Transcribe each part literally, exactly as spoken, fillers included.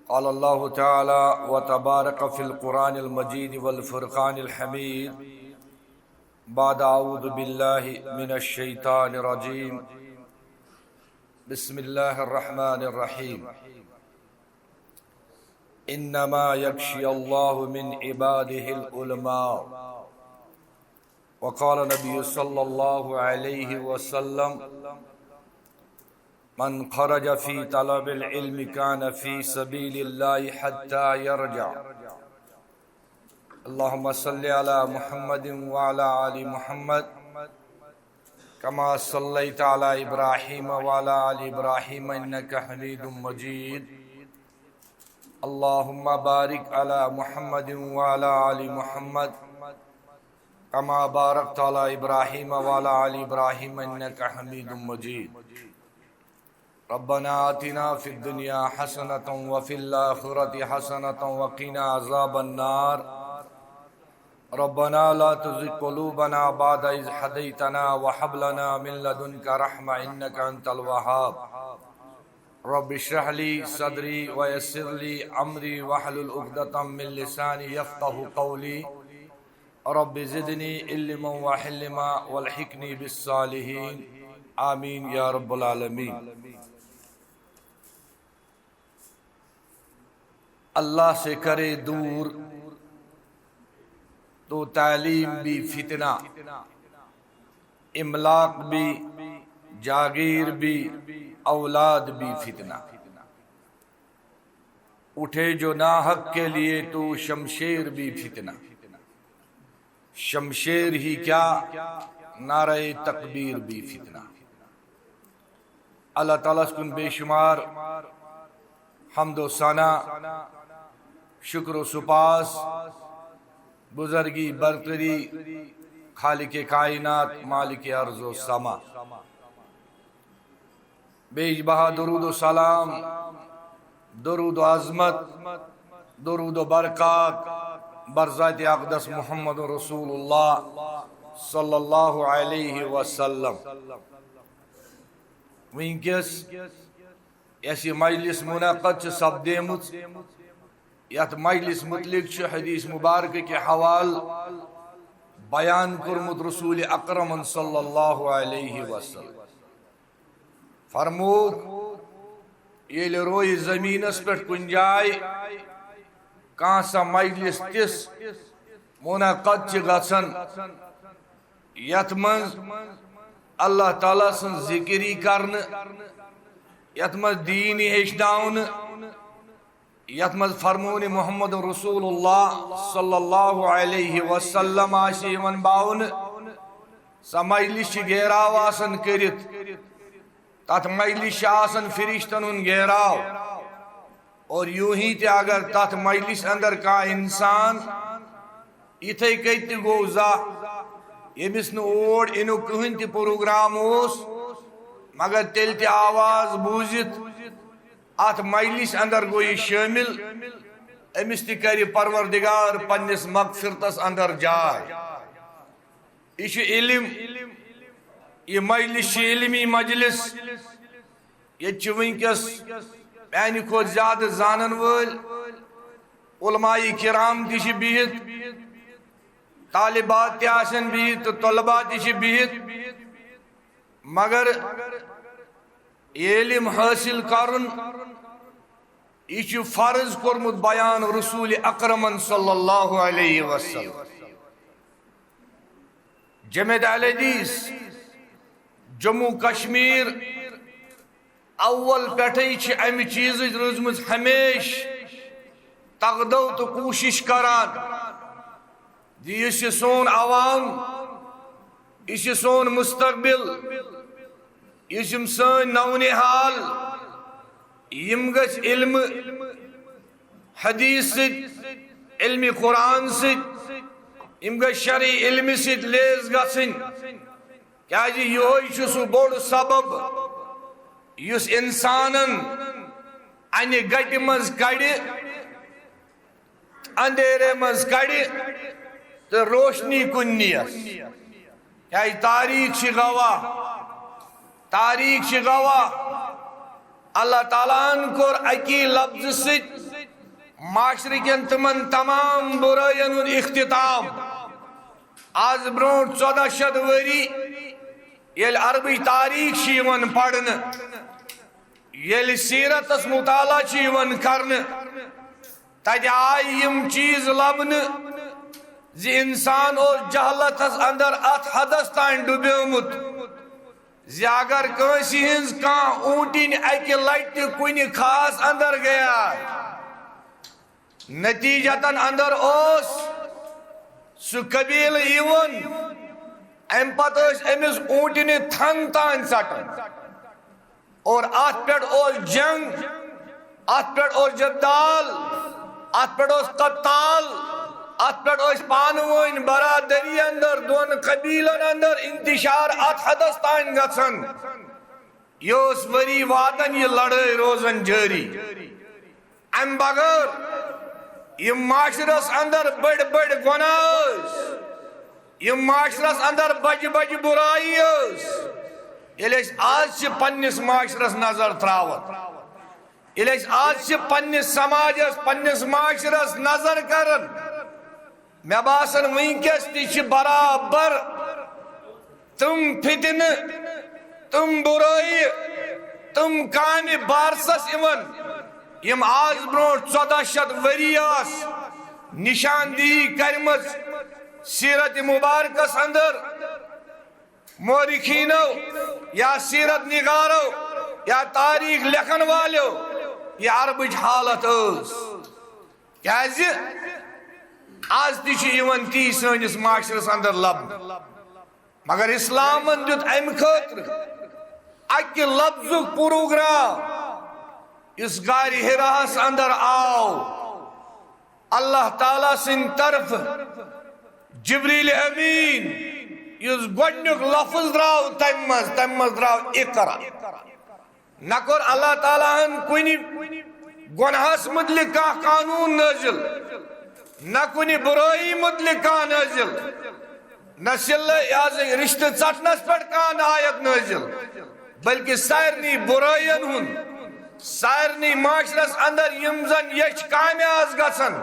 قال الله تعالى وتبارك في القرآن المجيد والفرقان الحميد، بعد أعوذ بالله من الشيطان الرجيم. بسم الله الرحمن الرحيم. إنما يخشى الله من عباده العلماء. وقال النبي صلى الله عليه وسلم: من خرج في طلب العلم كان في سبيل الله حتى يرجع. اللهم صل على محمد وعلى آل محمد كما صليت على إبراهيم وعلى آل إبراهيم إنك حميد مجيد. اللهم بارك على محمد وعلى آل محمد كما باركت على إبراهيم وعلى آل إبراهيم إنك حميد مجيد. ربنا آتنا في الدنيا حسنة وفي الآخرة حسنة وقنا عذاب النار. ربنا لا تزغ قلوبنا بعد إذ هديتنا وهب لنا من لدنك رحمة إنك أنت الوهاب. رب اشرح لي صدري ويسر لي أمري واحلل عقدة من لساني يفقهوا قولي. رب زدني علما وحلما والحقني بالصالحين. آمين يا رب العالمين. اللہ سے کرے دور تو تعلیم بھی فتنہ، املاک بھی، جاگیر بھی، اولاد بھی فتنہ۔ اٹھے جو ناحق کے لیے تو شمشیر بھی فتنہ، شمشیر ہی کیا، نعرہ تکبیر بھی فتنہ۔ اللہ تعالیٰ ہس کُن بے شمار حمد و ثنا، شکر و سپاس، بزرگی برتری، خالق کائنات، مالک ارض و سما۔ بیٚیہِ چھُس بہٕ درود و سلام، درود و عظمت، درود و برکات بر ذات اقدس محمد رسول اللہ صلی اللہ علیہ وسلم۔ وٕنکیٚس یۄس یہِ مجلس منعقد چھِ سپدیمٕژ، یتھ مجلس متعلق چھُ حدیث مبارکہ کہِ حوالہٕ بیان کوٚرمُت رسول اکرمن صلی اللہ علیہ وسلم۔ فرمووُکھ، ییٚلہِ رویہِ زمینس پٮ۪ٹھ کُنہِ جایہِ کانٛہہ سۄ مجلس تِژھ منعقد چھِ گژھان، یتھ منٛز اللہ تعالیٰ سٕنٛز ذکر یی کرنہٕ، یتھ منٛز دیٖن یی ہیٚچھناونہٕ، یتھ منٛز فرمون محمد رسول اللہ صلی اللہ علیہ وسلم آسہِ یِوان باونہٕ، سۄ مجلس چھِ گیراو آسان کٔرِتھ، تتھ مجلس چھِ آسان فرشتن ہُنٛد گیراو۔ اور یوٗں ہی تہِ اگر تتھ مجلس اندر کانٛہہ انسان یِتھے کٔنۍ تہِ گوٚو زاہ، ییٚمِس نہٕ اور یِنُک کٕہٕنۍ تہِ پروگرام اوس، مگر تیٚلہِ تہِ آواز بوٗزِتھ اتھ مجلس اندر گوٚو یہِ شٲمِل، أمِس تہِ کرِ پروردگار پننِس مغفرتس اندر جاے۔ یہِ چھُ علم، یہِ مجلس چھِ علمی مجلس۔ ییٚتہِ چھِ وٕنکیٚس میانہِ کھۄتہٕ زیادٕ زانن وٲلۍ علماء کرام تہِ چھِ بِہِتھ، طالبات تہِ آسن بِہِتھ تہٕ طلباء تہِ چھِ بِہِتھ، مگر علم حٲصِل کرُن، یہِ چھُ فرض کوٚرمُت بیان رسول اکرمن صلی اللہ علیہ وسلم۔ جمعیت اہل حدیث جموں کشمیر اول پٮ۪ٹھے چھِ امہِ چیٖزٕچ روٗزمٕژ ہمیشہِ تقدو تہٕ کوٗشِش کران زِ یُس یہِ سون عوام، یُس یہِ سون مستقبل، یُس یِم سٲنۍ نو نہال، یِم گٔژھۍ علمہٕ حدیث سۭتۍ، علمِ قرآن سۭتۍ، یِم گٔژھۍ شرعی علمہِ سۭتۍ لیس گژھٕنۍ۔ کیازِ یِہوٚے چھُ سُہ بوٚڑ سبب یُس انسانن انہِ گٹہِ منٛز کڑِ، اندھیرے منٛز کڑِ تہٕ روشنی کُن نِیَس۔ کیازِ تاریخ چھِ گواہ، تاریخ چھِ گواہ، اللہ تعالیٰ ہن کوٚر اکی لفظ سۭتۍ معاشرٕ کٮ۪ن تِمن تمام بُرٲیَن ہُنٛد اختتام۔ از برونٛٹھ ژۄداہ شیٚتھ ؤری ییٚلہِ عربٕچ تاریخ چھِ یِوان پرنہٕ، ییٚلہِ سیرتس مطالعہ چھُ یِوان کرنہٕ، تتہِ آیہِ یِم چیٖز لبنہٕ زِ انسان اوس جہلتس اندر اتھ حدس تام ڈُبیومُت زِ اگر کٲنٛسہِ ہٕنٛز کانٛہہ اوٗنٹِنۍ اکہِ لٹہِ تہِ کُنہِ کھاہس اندر گٔیے، نتیجتاً اندر اوس سُہ قبیلہٕ یِوان، امہِ پتہٕ ٲسۍ أمِس اوٗنٹِنہِ تھن تام ژٹان۔ اور اتھ پٮ۪ٹھ اوس جنگ، اتھ پٮ۪ٹھ اوس جدال، اتھ پٮ۪ٹھ اوس قتال، اتھ پٮ۪ٹھ ٲسۍ پانہٕ ؤنۍ برادری اندر، دۄن قبیلن اندر انتشار اتھ حدس تام گژھان۔ یہِ اوس ؤری وادن یہِ لڑٲے روزان جٲری۔ امہِ بغٲر یِم معاشرس اندر بٔڑۍ بٔڑۍ گۄناہ ٲسۍ، یِم معاشرس اندر بجہِ بجہِ بُرایی ٲس، ییٚلہِ أسۍ آز چھِ پننِس معاشرس نظر تراوان، ییٚلہِ أسۍ آز چھِ پننِس سماجس، پننِس معاشرس نظر کران، مےٚ باسان وٕنکیٚس تہِ چھِ برابر تِم فتنہٕ، تِم بُرٲیہِ، تِم کامہِ بارسس یِوان، یِم آز برونٛٹھ ژۄداہ شیٚتھ ؤری آس نشاندہی کرمٕژ سیرت مبارکس اندر۔ مورخینو یا سیرت نگارو یا تاریخ لیکھن والیو یہِ عربٕچ حالت ٲس۔ کیازِ آز تہِ چھِ یِوان تی سٲنِس معاشرس اندر لبنہٕ۔ مگر اسلامن دیُت امہِ خٲطرٕ اکہِ لفظُک پروگرام، یُس غارِ حراہس اندر آو۔ اللہ تعالیٰ سٕنٛدِ طرفہٕ جبریل امین یُس گۄڈنیُک لفظ درٛاو تمہِ منٛز، تمہِ منٛز درٛاو اقرا۔ نہ کوٚر اللہ تعالیٰ ہن کُنہِ گۄناہس متعلق کانٛہہ قانون نٲزِل، نہ کُنہِ بُرٲیی متعلق کانٛہہ نٲزِل، نہ صلہ، یہِ حظ یہِ رشتہٕ ژٹنس پٮ۪ٹھ کانٛہہ آیت نٲزِل، بلکہ سارنٕے بُرٲیَن ہُنٛد، سارنٕے معاشرس اندر یِم زن یچھ کامہِ آسہٕ گژھان،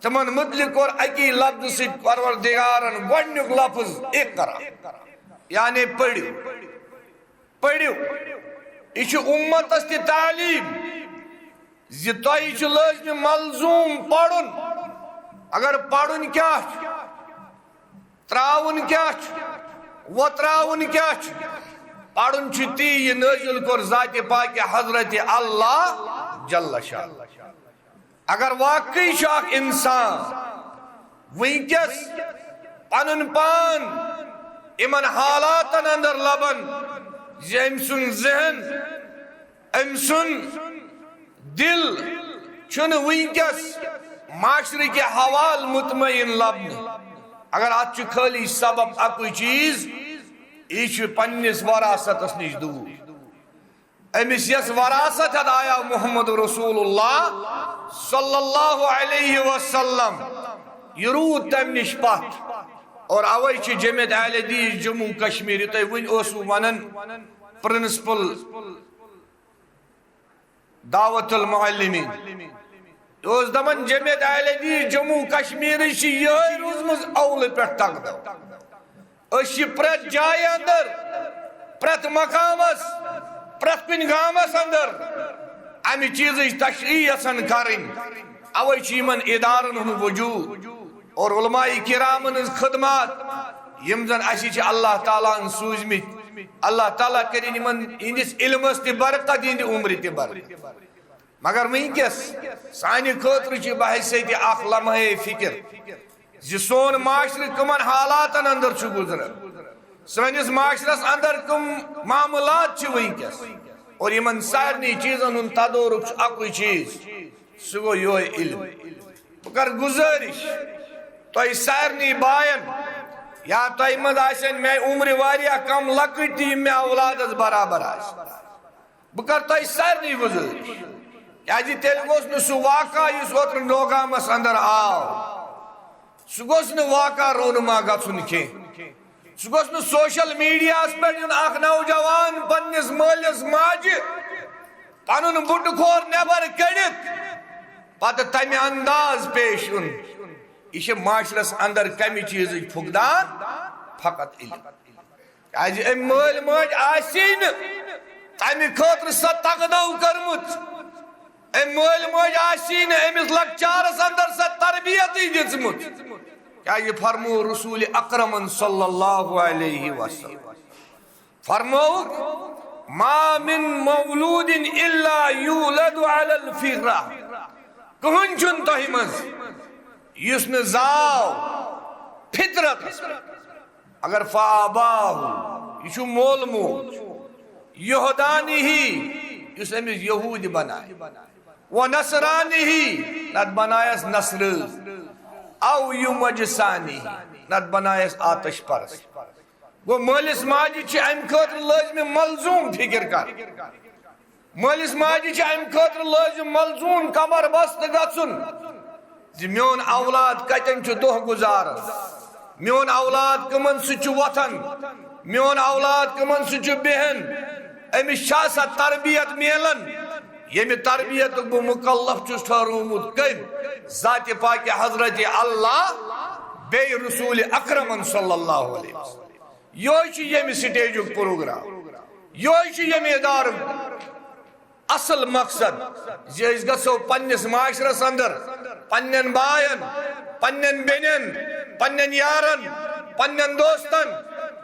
تِمن متعلق کوٚر اکی لفظ سۭتۍ پروردگارن گۄڈنیُک لفظ اقرا، یعنی پٔرِو، پٔرِو۔ یہِ چھُ اُمتس تہِ تعلیٖم زِ تۄہہِ چھُ لٲزمِ ملزوٗم پرُن۔ اگر پرُن کیٛاہ چھُ، ترٛاوُن کیٛاہ چھُ، وۄتراوُن کیٛاہ چھُ، پرُن چھُ تی یہِ نٲزِل کوٚر ذاتِ پاکہِ حضرت اللہ جل شانہ۔ اگر واقعی چھُ اکھ انسان وٕنکیٚس پنُن پان یِمن حالاتن اندر لبان زِ أمۍ سُنٛد ذہن، أمۍ سُنٛد دل چھُنہٕ وٕنکیٚس معاشرٕ کہِ حوالہٕ مطمئن لبنہٕ، اگر اتھ چھُ خٲلی سبب اکُے چیٖز، یہِ چھُ پننِس وراثتس نِش دوٗر۔ أمِس یۄس وراثت ہٮ۪تھ آیاو محمد رسول اللہ صلی اللہ علیہ وسلم، یہِ روٗد تمہِ نِش پتھ۔ اور اوے چھِ جمعیت اہل حدیث جموں کشمیر، یہِ تۄہہِ وٕنۍ اوسوٕ ونان، پرنسپل دعوت المعلمین۔ یہِ اوس دپان، جمعیت اہل حدیث جموں کشمیرٕچ چھِ یِہے روٗزمٕژ اولہٕ پٮ۪ٹھ تقدم۔ أسۍ چھِ پرٛٮ۪تھ جایہِ اندر، پرٛٮ۪تھ مقامس، پرٛٮ۪تھ کُنہِ گامس اندر امہِ چیٖزٕچ تشریح یژھان کرٕنۍ۔ اوے چھُ یِمن ادارن ہُنٛد وجود اور علماء کرامن ہٕنٛز خدمات، یِم زن اسہِ چھِ اللہ تعالیٰ ہن سوٗزمٕتۍ۔ اللہ تعالیٰ کٔرِنۍ یِمن یِہنٛدِس علمس تہِ برکت، یِہنٛدِ عمرِ تہِ برکت۔ مگر وٕنکیٚس سانہِ خٲطرٕ چھِ بحیثیت اکھ لمحے فکر زِ سون معاشرٕ کٕمن حالاتن اندر چھُ گُزران، سٲنِس معاشرس اندر کٕم معاملات چھِ وٕنکیٚس، اور یِمن سارنٕے چیٖزن ہُنٛد تدورُک چھُ اکُے چیٖز، سُہ گوٚو یِہوٚے علم۔ بہٕ کرٕ گُزٲرِش تۄہہِ سارنٕے باین، یا تۄہہِ منٛز آسن مےٚ عمرِ واریاہ کم لۄکٕٹۍ تہِ، یِم مےٚ اولادس برابر آسہِ، بہٕ کرٕ تۄہہِ سارنٕے گُزٲرِش، کیازِ تیٚلہِ گوٚژھ نہٕ سُہ واقعہ یُس اوترٕ نوگامس اندر آو، سُہ گوٚژھ نہٕ واقعہ رونما گژھُن کینٛہہ۔ سُہ گوٚژھ نہٕ سوشل میڈیاہس پٮ۪ٹھ یُن اکھ نوجوان پننِس مٲلِس ماجہِ پنُن بُڈٕ کھور نٮ۪بر کٔڑِتھ پتہٕ تمہِ انداز پیش یُن۔ یہِ چھِ معاشرس اندر کمہِ چیٖزٕچ فقدان؟ فقط علم۔ کیازِ أمۍ مٲلۍ مٲج آسی نہٕ تمہِ خٲطرٕ سۄ تگدو کٔرمٕژ، أمۍ مٲلۍ مٲج آسی نہٕ أمِس لۄکچارس اندر سۄ تربیتٕے دِژمٕژ۔ کیازِ فرموو رسول اکرمن صلی اللہ علیہ وسلم، فرمووُکھ، "ما من مولود الا یولد علی الفطرہ"، کٕہٕنۍ چھُنہٕ تۄہہِ منٛز یُس نہٕ زاو فطرتس پٮ۪ٹھ۔ اگر فآباہ، یہِ چھُ مول موج، یہودانہ، یُس أمِس یہوٗدۍ بنایہِ، و نصرانہ، نتہٕ بنایس نصرٲنۍ، او یمجسانہ، نتہٕ بنایس آتش پرست۔ گوٚو مٲلِس ماجہِ چھِ امہِ خٲطرٕ لٲزمِ ملزوم فکر کرٕنۍ۔ مٲلِس ماجہِ چھِ امہِ خٲطرٕ لٲزم ملزوم کمر بست گژھُن زِ میون اولاد کتٮ۪ن چھُ دۄہ گُزاران، میون اولاد کٕمن سۭتۍ چھُ وۄتھان، میون اولاد کٕمن سۭتۍ چھُ بیہان، أمِس چھا سۄ تربیت میلان، ییٚمہِ تربیتُک بہٕ مکلف چھُس ٹھہرومُت کٔمۍ؟ ذاتِ پاکِ حضرت اللہ، بیٚیہِ رسول اکرمن صلی اللہ علیہ وسلم۔ یہوے چھُ ییٚمہِ سٹیجُک پروگرام، یہوے چھُ ییٚمہِ ادارُک اصل مقصد، زِ أسۍ گژھو پننِس معاشرس اندر پننٮ۪ن باین، پننٮ۪ن بیٚنٮ۪ن، پننٮ۪ن یارن، پننٮ۪ن دوستن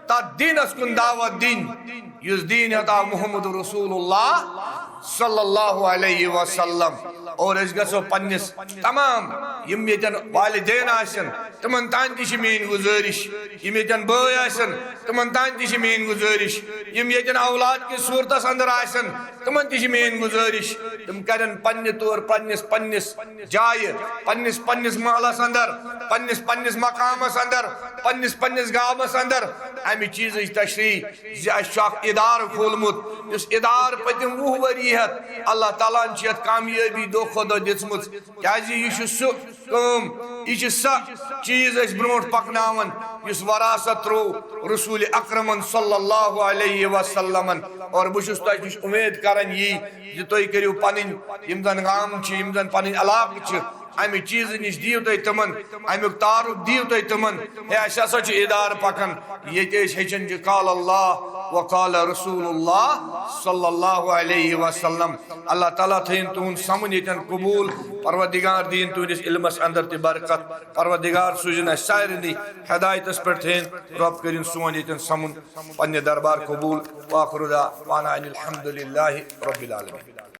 تتھ دیٖنس کُن دعوت دِنۍ، یُس دیٖن عطا محمد رسول اللہ صلی اللہ علیہ وسلم۔ اور أسۍ گژھو پننِس تمام یِم ییٚتٮ۪ن والدین آسن، تِمن تام تہِ چھِ میٲنۍ گُزٲرِش، یِم ییٚتٮ۪ن بٲے آسن، تِمن تام تہِ چھِ میٲنۍ گُزٲرِش، یِم ییٚتٮ۪ن اولاد کِس صوٗرتس اندر آسن، تِمن تہِ چھِ میٲنۍ گُزٲرِش، تِم کرن پننہِ طور پننِس، پننِس جایہِ، پننِس، پننِس محلس اندر، پننِس، پننِس مقامس اندر، پننِس، پننِس گامس اندر امہِ چیٖزٕچ تشریح زِ اسہِ چھُ اکھ ادارٕ کھولمُت، یُس ادارٕ پٔتِم وُہ ؤری ہٮ۪تھ اللہ تعالیٰ ہن چھِ یتھ کامیٲبی دۄہ کھۄتہٕ دۄہ دِژمٕژ، کیازِ یہِ چھُ سُہ کٲم، یہِ چھِ سۄ چیٖز أسۍ برونٛٹھ پکناوان یُس وراثت ترٛوو رسول اکرمن صلی اللہ علیہ وسلمن۔ اور بہٕ چھُس تۄہہِ نِش اُمید کران یی زِ تُہۍ کٔرِو پنٕنۍ یِم زن گام چھِ، یِم زن پنٕنۍ علاقہٕ چھِ، امہِ چیٖزٕ نِش دِیِو تُہۍ تِمن، امیُک تعارُف دِیِو تُہۍ تِمن۔ ہے، اسہِ ہسا چھُ ادارٕ پکان، ییٚتہِ أسۍ ہیٚچھان چھِ قال اللہ و قال رسول اللہ صلی اللہ علیہ وسلم۔ اللہ تعالیٰ تھٲیِن تُہُنٛد سمُن ییٚتٮ۪ن قبوٗل۔ پروردگار دِیِن تُہٕنٛدِس علمس اندر تہِ برکت۔ پروردگار سوٗزِن اسہِ سارنٕے ہدایتس پٮ۪ٹھ تھٲیِن۔ رۄب کٔرِن سون ییٚتٮ۪ن سمُن پننہِ دربار قبوٗل۔ وآخر دعوانا ان الحمد للہ رب العالمین۔